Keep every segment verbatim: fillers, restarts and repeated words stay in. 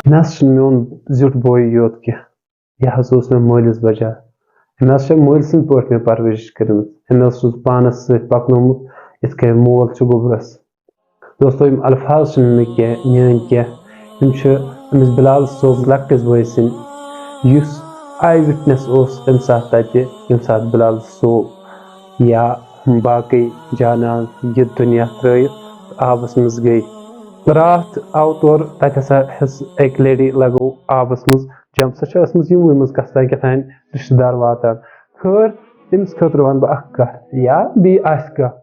مےٚ حظ چھُنہٕ میون زیُٹھ بوے یوت کینٛہہ، یہِ حظ اوس مےٚ مٲلِس بجا۔ أمۍ حظ چھےٚ مٲلۍ سٕنٛدۍ پٲٹھۍ مےٚ پرؤرِش کٔرمٕژ۔ أمۍ حظ چھُس پانَس سۭتۍ پَکنومُت، یِتھ کٔنۍ مول چھُ گوٚبرَس۔ دوستو، یِم الفاظ چھِنہٕ مےٚ کینٛہہ، میٲنۍ کینٛہہ، یِم چھِ أمِس بِلال صٲب لۄکٹِس بٲے سٕنٛدۍ، یُس آے وِٹنٮ۪س اوس تَمہِ ساتہٕ تَتہِ، ییٚمہِ ساتہٕ بِلال صٲب یا باقٕے جانان یہِ دُنیا ترٲوِتھ آبَس منٛز گٔے۔ راتھ آو تورٕ، تَتہِ ہسا ہیٚژ أکۍ لڑی لگو آبَس منٛز جمپ۔ سۄ چھےٚ ٲسمٕژ یِموٕے منٛز کَستان کیٛاہ تام رِشتہٕ دار واتان۔ خٲر، تٔمِس خٲطرٕ وَنہٕ بہٕ اَکھ کَتھ، یا بیٚیہِ آسہِ کانٛہہ۔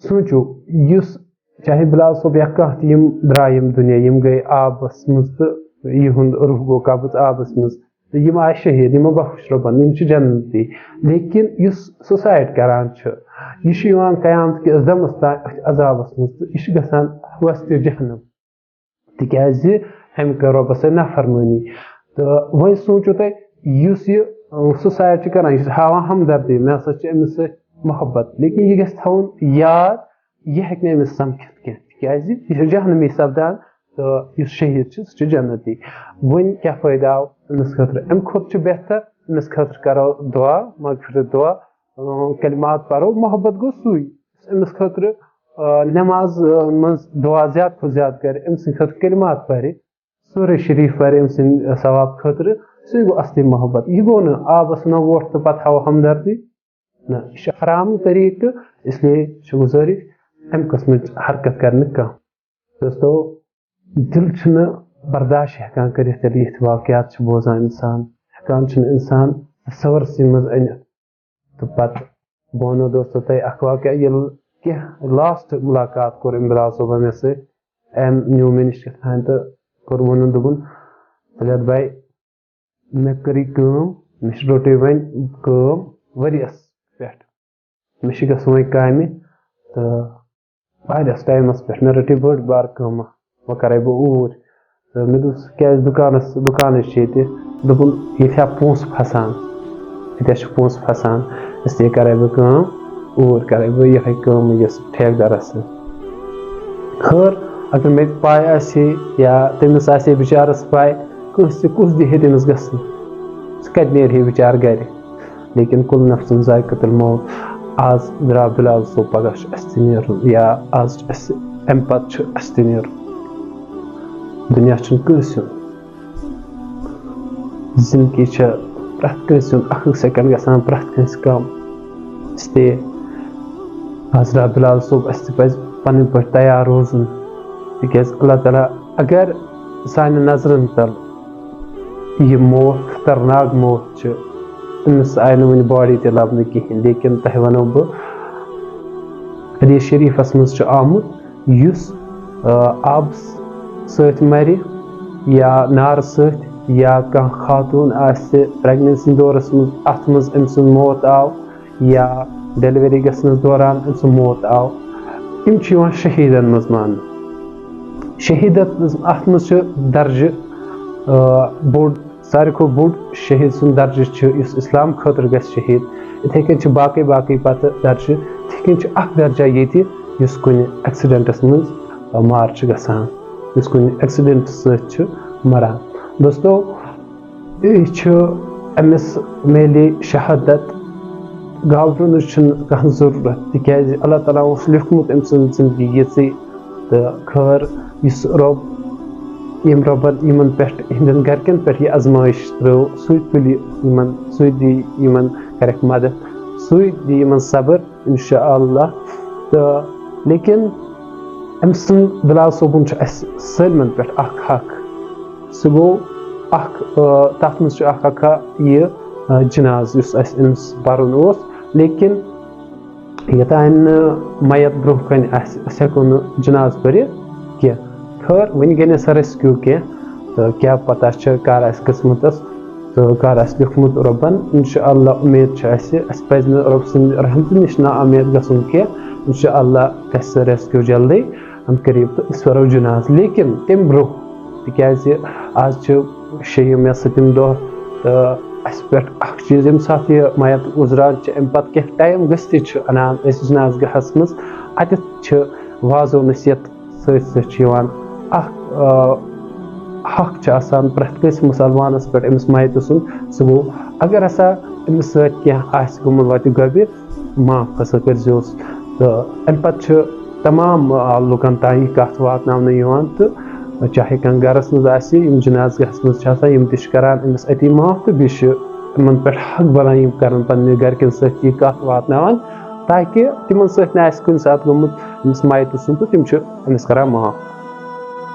سوٗنٛچِو، یُس چاہے بِلال صٲب یا کانٛہہ تہِ، یِم درٛاے یِم دُنیا، یِم گٔے آبَس منٛز تہٕ یِہُنٛد روح گوٚو قبض آبَس منٛز۔ تہٕ یِم آے شہیٖد، یِمو بخش رۄبَن، یِم چھِ جنتی۔ لیکن یُس سوسایڈ کران چھُ، یہِ چھُ یِوان قیامت کِس دۄہَس تام أتھۍ عذابَس منٛز تہٕ یہِ چھُ گژھان وسطِ جہنم، تِکیازِ أمۍ کٔر رۄبَس سۭتۍ نافرمٲنی۔ تہٕ وۄنۍ سوٗنٛچِو تُہۍ، یُس یہِ، اۭں، سوسایڈ چھُ کران، یہِ چھُ ہاوان ہمدردی، مےٚ ہسا چھِ أمِس سۭتۍ محبت، لیکن یہِ گژھِ تھاوُن یاد، یہِ ہیٚکہِ نہٕ أمِس سمکھِتھ کینٛہہ، تِکیازِ یہِ چھُ جہنمی سپدان۔ تہٕ یُس شہیٖد چھُ، سُہ چھُ جنتی۔ وۄنۍ کیٛاہ فٲیدٕ آو أمِس خٲطرٕ؟ اَمہِ کھۄتہٕ چھُ بہتر أمِس خٲطرٕ کرو دُعا، مغفرت دُعا، اۭں، کلمات پرو، محبت گوٚو سُے۔ یُس أمِس خٲطرٕ، آ، نماز، آ، منٛز دُعا زیادٕ کھۄتہٕ زیادٕ کرِ، أمۍ سٕنٛدِ خٲطرٕ کلمات پرِ، سورہ شریف پرِ أمۍ سٕنٛدِ ثواب خٲطرٕ، سُے گوٚو اصلی محبت۔ یہِ گوٚو نہٕ آبس منٛز ووٹھ تہٕ پتہٕ ہاوو ہمدردی۔ نہ، یہِ چھُ حرام طریٖقہٕ، اس لیے چھِ گُزٲرِش، اَمہِ قٕسمٕچ حرکت کرِ نہٕ کانٛہہ۔ دوستو، دِل چھُنہٕ برداش ہٮ۪کان کٔرِتھ، ییٚلہِ یِتھۍ واقعات چھِ بوزان اِنسان، ہٮ۪کان چھُنہٕ اِنسان تصورسٕے منٛز أنِتھ۔ تہٕ پتہٕ بہٕ وَنو دوستو تۄہہِ اَکھ واقعہ، ییٚلہِ کینٛہہ لاسٹ مُلاقات کوٚر أمۍ بِلال صٲبَن مےٚ سۭتۍ، أمۍ نیوٗ مےٚ نِش کیٛاہ تام تہٕ کوٚر ووٚنُن، دوٚپُن، "تَلیت بھاے، مےٚ کٔر یہِ کٲم، مےٚ چھِ رٔٹٕے وۄنۍ کٲم ؤریَس پٮ۪ٹھ، مےٚ چھِ گژھُن وۄنۍ کامہِ، تہٕ واریاہَس ٹایمَس پٮ۪ٹھ، مےٚ رٔٹٕے بٔڑ بار کٲمہ، وۄنۍ کَرَے بہٕ اوٗرۍ۔" تہٕ مےٚ دوٚپُس، "کیٛازِ دُکانَس، دُکانَس چھِ ییٚتہِ؟" دوٚپُن، "ییٚتہِ ہا پونٛسہٕ پھسان، ییٚتہِ ہا چھِ پونٛسہٕ پھسان، اس لیے کَرَے بہٕ کٲم، اوٗرۍ کَرَے بہٕ یِہوٚے کٲم یۄس ٹھیکہٕ دَرَس سۭتۍ۔" خٲر، اگر مےٚ تہِ پَے آسہِ ہے یا تٔمِس آسہِ ہے بِچارَس پَے، کٲنٛسہِ تہِ کُس دِہے تٔمِس گژھنہٕ؟ سُہ کَتہِ نیرِ ہے بِچارٕ گَرِ؟ لیکن کُلُّ نفسٍ ذائقۃ الموت۔ آز درٛاو بِلال صٲب، پَگاہ چھُ اَسہِ تہِ نیرُن، یا آز چھُ اَسہِ، اَمہِ پَتہٕ چھُ اَسہِ تہِ نیرُن۔ دُنیا چھُنہٕ کٲنٛسہِ ہُنٛد۔ زِندگی چھےٚ پرٛٮ۪تھ کٲنٛسہِ ہُنٛد، اَکھ اَکھ سیکنڈ گژھان پرٛٮ۪تھ کٲنٛسہِ کَم۔ اس لیے آز درٛاو بِلال صٲب، اَسہِ تہِ پَزِ پَنٕنۍ پٲٹھۍ تیار روزُن، تِکیٛازِ اللہ تعالیٰ اگر سانہِ نظرَن تَل یہِ موت، خطرناک موت چھِ، أمِس آیہِ نہٕ وٕنہِ باڈی تہِ لَبنہٕ کِہیٖنۍ، لیکن تۄہہِ وَنو بہٕ، حدیث شریٖفَس منٛز چھُ آمُت، یُس، آ، آبہٕ سۭتۍ مَرِ یا نارٕ سۭتۍ، یا کانٛہہ خاتوٗن آسہِ پریگننسی دورَس منٛز، اَتھ منٛز أمۍ سُنٛد موت آو، یا ڈیلیوری گژھنَس دوران أمۍ سُنٛد موت آو، یِم چھِ یِوان شہیٖدَن منٛز ماننہٕ۔ شہیٖدَس، اَتھ منٛز چھُ درجہٕ، آ، بوٚڑ، ساروی کھۄتہٕ بوٚڑ شہیٖد سُنٛد درجہٕ چھُ، یُس اِسلام خٲطرٕ گژھِ شہیٖد۔ یِتھَے کٔنۍ چھِ باقٕے باقٕے پَتہٕ درجہٕ۔ یِتھَے کٔنۍ چھُ اَکھ درجہ ییٚتہِ، یُس کُنہِ ایکسیڈنٹَس منٛز، آ، مار چھُ گژھان، یُس کُنہِ ایکسیڈنٹ سۭتۍ چھُ مَران۔ دوستو، یہِ چھُ، أمِس میلہِ شہادت، گھبرنٕچ چھُنہٕ کانٛہہ ضروٗرت، تِکیٛازِ اللہ تعالیٰ اوس لیوٗکھمُت أمۍ سٕنٛز زِندگی یِژٕے۔ تہٕ خٲر، یُس رۄب، ییٚمۍ رۄبَن یِمَن پٮ۪ٹھ، یِہِنٛدٮ۪ن گَرِکٮ۪ن پٮ۪ٹھ یہِ آزمٲیِش ترٛٲو، سُے تُلہِ یِمَن، سُے دِیہِ یِمَن، کَرٮ۪کھ مدد، سُے دِیہِ یِمَن صبر، اِنشاء اللہ۔ تہٕ لیکن أمۍ سُنٛد، بِلال صٲبُن چھُ اَسہِ سٲلمَن پٮ۪ٹھ اَکھ حق۔ سُہ گوٚو اَکھ، آ، تَتھ منٛز چھُ اَکھ حق یہِ، آ، جِناز یُس اَسہِ أمِس پَرُن اوس، لیکن یوٚتام نہٕ میت برٛونٛہہ کَنہِ آسہِ، أسۍ ہٮ۪کو نہٕ جِناز پٔرِتھ کینٛہہ۔ خٲر، وٕنہِ گٔے نہٕ سۄ ریسکیو کینٛہہ، تہٕ کیٛاہ پَتہ چھِ کَر آسہِ قٕسمَتَس تہٕ کَر آسہِ لیوٗکھمُت رۄبَن۔ اِنشاء اللہ اُمید چھِ اَسہِ، اَسہِ پَزِ نہٕ رۄب سٕنٛدِ رحمتہٕ نِش نا اُمید گژھُن کینٛہہ۔ اِنشاء اللہ گژھِ سۄ ریسکیو جلدی، عن قریب، تہٕ أسۍ پَرو جِناز۔ لیکن تَمہِ برٛونٛہہ، تِکیٛازِ آز چھِ شیٚیِم یا سٔتِم دۄہ، تہٕ اَسہِ پٮ۪ٹھ اَکھ چیٖز، ییٚمہِ ساتہٕ یہِ میت گُزران چھِ، اَمہِ پَتہٕ کینٛہہ ٹایم گٔژھتٕے چھِ اَنان أسۍ جِناز گاہَس منٛز، اَتٮ۪تھ چھِ واعظ و نصیحت سۭتۍ سۭتۍ چھِ یِوان اَکھ، آ، حق چھُ آسان پرٛٮ۪تھ کٲنٛسہِ مُسلمانَس پٮ۪ٹھ، أمِس مَیتہٕ سُنٛد، سُہ گوٚو، اگر ہسا أمِس سۭتۍ کینٛہہ آسہِ گوٚمُت وَتہِ گۄبہِ، معاف ہسا کٔرۍزیوس۔ تہٕ اَمہِ پَتہٕ چھُ تمام، آ، لُکَن تام یہِ کَتھ واتناونہٕ یِوان، تہٕ چاہے کانٛہہ گَرَس منٛز آسہِ، یِم جنازگاہَس منٛز چھِ آسان، یِم تہِ چھِ کَران أمِس أتی معاف، تہٕ بیٚیہِ چھِ یِمَن پٮ۪ٹھ حق بَنان، یِم کَرَن پنٛنہِ گَرِکٮ۪ن سۭتۍ یہِ کَتھ واتناوان، تاکہِ تِمَن سۭتۍ نہٕ آسہِ کُنہِ ساتہٕ گوٚمُت أمِس مَیتہٕ سُنٛد، تہٕ تِم چھِ أمِس کَران معاف۔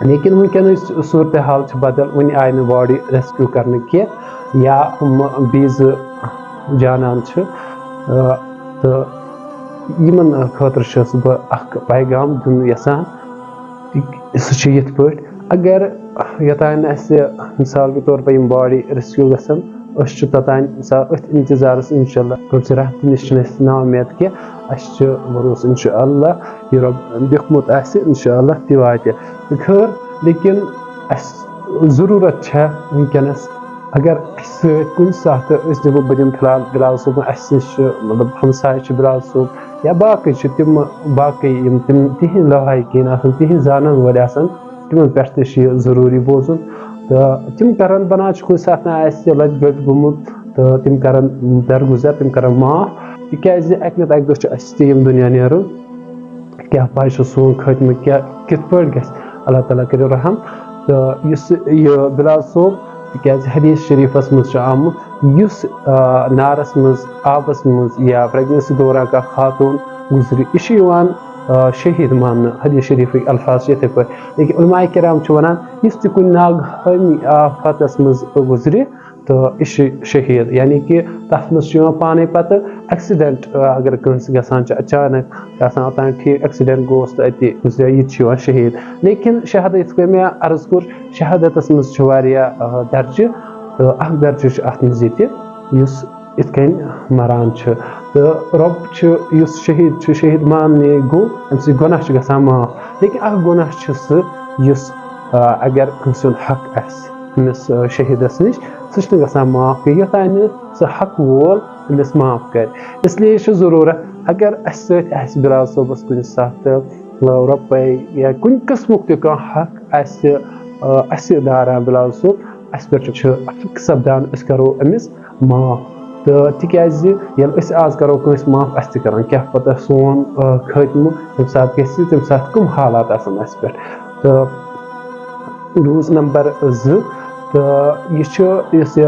لیکن وٕنکیٚنٕچ صورتحال چھِ بدل، وٕنہِ آیہِ نہٕ باڈی ریسکیو کرنہٕ کینٛہہ، یا ہُم بیٚیہِ زٕ جانان چھِ، آ، تہٕ یِمن خٲطرٕ چھُس بہٕ اکھ پیغام دیُن یژھان۔ سُہ چھُ یِتھ پٲٹھۍ، اگر یوٚتام نہٕ اَسہِ، مثال کے طور پر، یِم باڈی ریسکیو گژھن، أسۍ چھِ توٚتام، مثال، أتھۍ انتظارس، انشاءاللہ، رب سٕنٛدِ رحمتہٕ نِش چھِنہٕ اَسہِ نا اُمید کینٛہہ۔ اَسہِ چھُ بھروسہٕ، انشاءاللہ، یہِ رب لیوٚکھمُت آسہِ، انشاءاللہ، تہِ واتہِ۔ خٲر، لیکن اَسہِ ضروٗرت چھےٚ وٕنکیٚنَس، اگر اَسہِ سۭتۍ کُنہِ ساتہٕ أسۍ دِمو، بہٕ دِمہٕ فی الحال بِلال صٲبُن، اَسہِ نِش چھِ، مطلب، ہمساے چھِ بِلال صٲب یا باقٕے چھِ تِم، باقٕے یِم تِم تِہِنٛدۍ لوحاے کِنۍ آسَن، تِہِنٛدۍ زانَن وٲلۍ آسَن، تِمَن پٮ۪ٹھ تہِ چھُ یہِ ضروٗری بوزُن۔ تہٕ تِم کَرَن بَنان چھُ کُنہِ ساتہٕ نہٕ آسہِ لَتہِ گَتہِ گوٚمُت، تہٕ تِم کَرَن درگُزر، تِم کَرَن معاف، تِکیٛازِ اَکہِ نَتہٕ اَکہِ دۄہ چھُ اَسہِ تہِ ییٚمہِ دُنیا نیرُن۔ کیٛاہ پَے چھُ سون خٲتمہٕ کیٛاہ، کِتھ پٲٹھۍ گژھِ۔ اللہ تعالیٰ کٔرِو رحم۔ تہٕ یُس یہِ بِلال صٲب، تِکیٛازِ حدیث شریٖفَس منٛز چھُ آمُت، یُس، آ، نارَس منٛز، آبَس منٛز یا پریگننسی دوران کانٛہہ خاتوٗن گُزرِ، یہِ چھُ یِوان، آ، شہیٖد ماننہٕ۔ حدیث شریٖفٕکۍ الفاظ چھِ یِتھَے پٲٹھۍ۔ لیکن علماء کرام چھِ وَنان، یُس تہِ کُنہِ ناگہٲنی آفتَس منٛز گُزرِ، تہٕ یہِ چھُ شہیٖد، یعنی کہِ تَتھ منٛز چھُ یِوان پانَے پَتہٕ ایکسیڈنٹ، آ، اگر کٲنٛسہِ گژھان چھُ اچانک، چھُ آسان اوٚتام ٹھیٖک، ایکسیڈنٹ گوٚوس تہٕ أتی گُزریو، یہِ تہِ چھُ یِوان شہیٖد۔ لیکن شہادت، یِتھ کٔنۍ مےٚ عرض کوٚر، شہادتَس منٛز چھِ واریاہ، آ، درجہِ، تہٕ اَکھ درجہِ چھُ اَتھ منٛز یہِ تہِ، یُس یِتھ کٔنۍ مَران چھُ۔ تہٕ رۄب چھُ، یُس شہیٖد چھُ، شہیٖد ماننہِ گوٚو، أمۍ سٕنٛدۍ گۄناہ چھِ گژھان معاف۔ لیکن اَکھ گۄناہ چھُ سُہ، یُس، آ، اگر کٲنٛسہِ ہُنٛد حق آسہِ أمِس، آ، شہیٖدَس نِش، سُہ چھُنہٕ گژھان معاف کینٛہہ، یوٚتام نہٕ سُہ حق وول أمِس معاف کَرِ۔ اس لیے چھُ ضروٗرت، اگر اَسہِ سۭتۍ آسہِ بِلال صٲبَس کُنہِ ساتہٕ، آ، رۄپَے یا کُنہِ قٕسمُک تہِ کانٛہہ حق آسہِ، آ، اَسہِ داران بِلال صٲب، اَسہِ پٮ۪ٹھ چھُ حق سَپدان، أسۍ کَرو أمِس معاف۔ تہٕ تِکیٛازِ ییٚلہِ أسۍ آز کَرو کٲنٛسہِ معاف، اَسہِ تہِ کَرَن کیٛاہ پَتہ سون، آ، خٲتمہٕ تَمہِ ساتہٕ گژھِ، تَمہِ ساتہٕ کٕم حالات آسَن اَسہِ پٮ۪ٹھ۔ تہٕ روٗز نمبر زٕ، تہٕ یہِ چھُ، یُس یہِ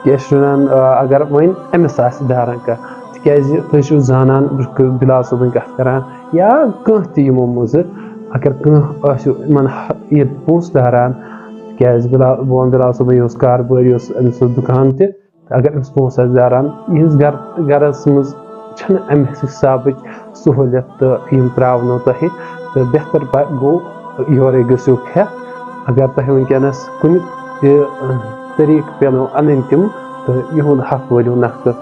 کیٛاہ چھِ وَنان، آ، اگر وۄنۍ أمِس آسہِ داران کانٛہہ، تِکیٛازِ تُہۍ چھِو زانان، بہٕ چھُس بِلال صٲبٕنۍ کَتھ کَران یا کانٛہہ تہِ یِمو منٛزٕ، اگر کانٛہہ آسہِ یِمَن ح-، یہِ پونٛسہٕ داران، تِکیٛازِ بِلال، بہٕ وَنہٕ بِلال صٲبٕنۍ، یہِ اوس کاربٲرۍ، یہِ اوس، أمِس اوس دُکان تہِ، اگر أمِس پونٛسہٕ آسہِ داران، یِہِنٛز گَر-، گَرَس منٛز چھَنہٕ اَمہِ حِسابٕچ سہوٗلیت تہٕ یِم ترٛاونو تۄہہِ، تہٕ بہتر پَ-، گوٚو یورَے گٔژھِو کھٮ۪تھ۔ اگر تۄہہِ وٕنکیٚنَس کُنہِ تہِ، اَ، طریٖقہٕ پٮ۪نو اَنٕنۍ تِم، تہٕ یِہُنٛد حق وٲلِو نَکھٕ،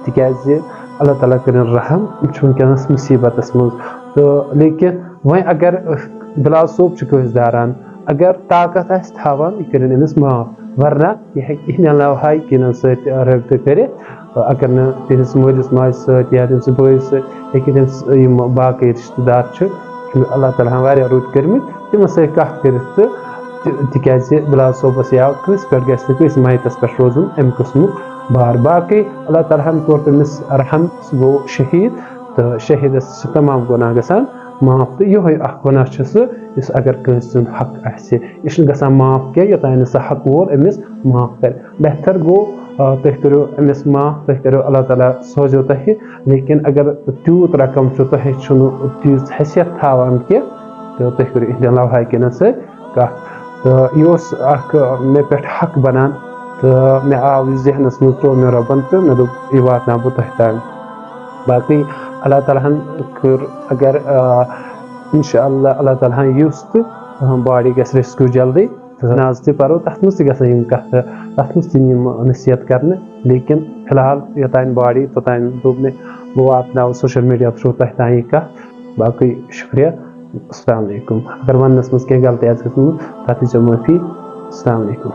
تِکیٛازِ اللہ تعالیٰ کٔرِن رحم، یِم چھِ وٕنکیٚنَس مُصیٖبتَس منٛز۔ تہٕ لیکن وۄنۍ اگر بِلال صٲب چھُ کٲنٛسہِ داران، اگر طاقت آسہِ تھاوان، یہِ کٔرِن أمِس معاف، ورنہ یہِ ہیٚکہِ یِہنٛدٮ۪ن لوحاے کِنَن سۭتۍ رٲبطہٕ کٔرِتھ۔ اگر نہٕ تِہنٛدِس مٲلِس ماجہِ سۭتۍ یا تٔمۍ سٕنٛدِ بٲیِس سۭتۍ، یا کہِ تٔمۍ سٕنٛدۍ یِم باقٕے رِشتہٕ دار چھِ، تِم اللہ تعالیٰ ہَن واریاہ رٕتۍ کٔرمٕتۍ، تِمَن سۭتۍ کَتھ کٔرِتھ تہٕ تہِ-، تِکیٛازِ بِلال صٲبَس یا کٲنٛسہِ پٮ۪ٹھ گژھِ نہٕ کٲنٛسہِ مَیتَس پٮ۪ٹھ روزُن اَمہِ قٕسمُک بار۔ باقٕے اللہ تعالیٰ ہَن کوٚر تٔمِس رحم، سُہ گوٚو شہیٖد، تہٕ شہیٖدَس چھِ تمام گۄناہ گژھان معاف۔ تہٕ یِہوٚے اَکھ گۄناہ چھُ سُہ، یُس اگر کٲنٛسہِ ہُنٛد حق آسہِ، یہِ چھُنہٕ گژھان معاف کینٛہہ، یوٚتام نہٕ سُہ حق وول أمِس معاف کَرِ۔ بہتر گوٚو، آ، تُہۍ کٔرِو أمِس معاف، تُہۍ کٔرِو، اللہ تعالیٰ سوزیو تۄہہِ۔ لیکن اگر تیوٗت رقم چھُ، تۄہہِ چھُنہٕ تیٖژ حیثیت تھاوان کینٛہہ، تہٕ تُہۍ کٔرِو یِہنٛدٮ۪ن لوحاے کِنَن سۭتۍ کَتھ۔ تہٕ یہِ اوس اَکھ، آ، مےٚ پٮ۪ٹھ حق بَنان، تہٕ مےٚ آو یہِ ذہنَس منٛز، ترٛوو مےٚ رۄبَن، تہٕ مےٚ دوٚپ، یہِ واتناو بہٕ تۄہہِ تام۔ باقٕے اللہ تعالیٰ ہَن کٔر، اگر، آ، اِنشاء اللہ، اللہ تعالیٰ ہَن یُس تہٕ، آ، باڈی گژھِ ریسکیو جلدی۔ تہٕ ناز تہِ پَرو، تَتھ منٛز تہِ گژھن یِم کَتھٕ، تَتھ منٛز تہِ یِم نصیحت کَرنہٕ۔ لیکن فی الحال یوٚتام باڈی، توٚتام دوٚپ مےٚ، بہٕ واتناوٕ سوشل میڈیا تھرٛوٗ تۄہہِ تام یہِ کَتھ۔ باقٕے شُکریہ۔ السلام علیکم۔ اگر وَننَس منٛز کینٛہہ غلطی آسہِ گٔژھمٕژ، تَتھ دیٖزیو معٲفی۔ السلام علیکم۔